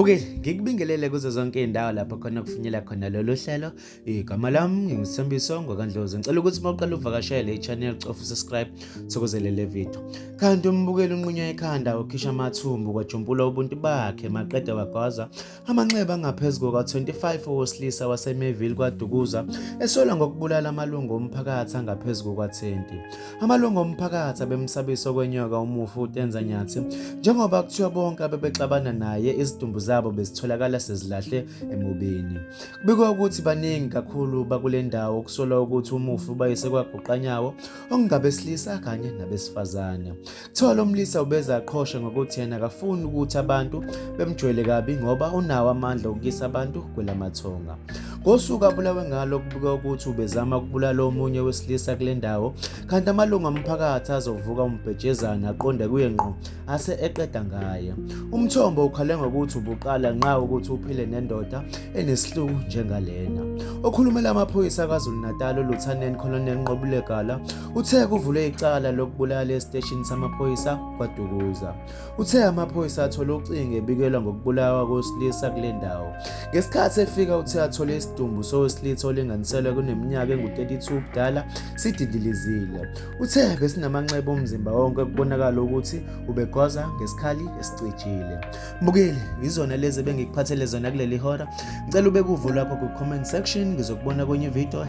Mbukeli, ngikubingelele kuzo zonke izindawo lapho khona kufinyela khona lolu hlelo. Igama lami nginguSithembiso ngwakaNdlozi. Ngicela ukuthi uma uqala uvakashele i-channel cofa subscribe, thokozele le video. Kanti umbukeli unqunywa ikhanda ukhisha amathumbu kwajumpula ubuntu bakhe maqede wagwaza amanxeba angaphezu kuka-25 owesilisa waseMayville kwaDukuza esolwa ngokubulala amalungu omphakathi angaphezu kuka-20. Amalungu omphakathi abemsabisa okwenyoka umufi uTenza Nyathi njengoba kuthiwa bonke abebexabana naye izidumbu zabo bezitholakala sezilahle emobeni. Kubikwa ukuthi baningi kakhulu bakule ndawo okusolwa ukuthi umufi ubayise kwaguqanyawo okungabesilisa kanye nabesifazane. Kuthiwa lo mlisa ubeze aqhoshe ngokuthi yena akafuni ukuthi abantu bemjwayele kabi ngoba unawo amandla okuyisa abantu kwelamathonga. Ngosuku abulawe ngalo kubikwa ukuthi ubezama ukubulala omunye wesilisa kule ndawo kanti amalungu omphakathi azovuka umbhejezana aqonde kuye ngqo ase eqeda ngaye. Umthombo ukhale ngokuthi ubuqala nqa ukuthi uphile nendoda enesihluku njengalena. Okhulumela amaphoyisa KwaZulu-Natal uLieutenant Colonel Nqobile Gala Uthe kuvulwe icala lokubulala esiteshini samaphoyisa KwaDukuza. Uthe amaphoyisa athole ucingo ebikelwa ngokubulawa kowesilisa kule ndawo. Ngesikhathi efika uthe athole isidumbu sowesilisa olinganiselwa kuneminyaka engu-32 ubudala sidindilizile. Uthe besinamanxeba omzimba wonke kubonakala ukuthi ubegwaza ngesikhali esicijile. Mbukeli, yizona lezi ebengikuphathele zona kuleli hora. Ngicela ubeke uvo lwakho ku-comment section ngizokubona kwenye video.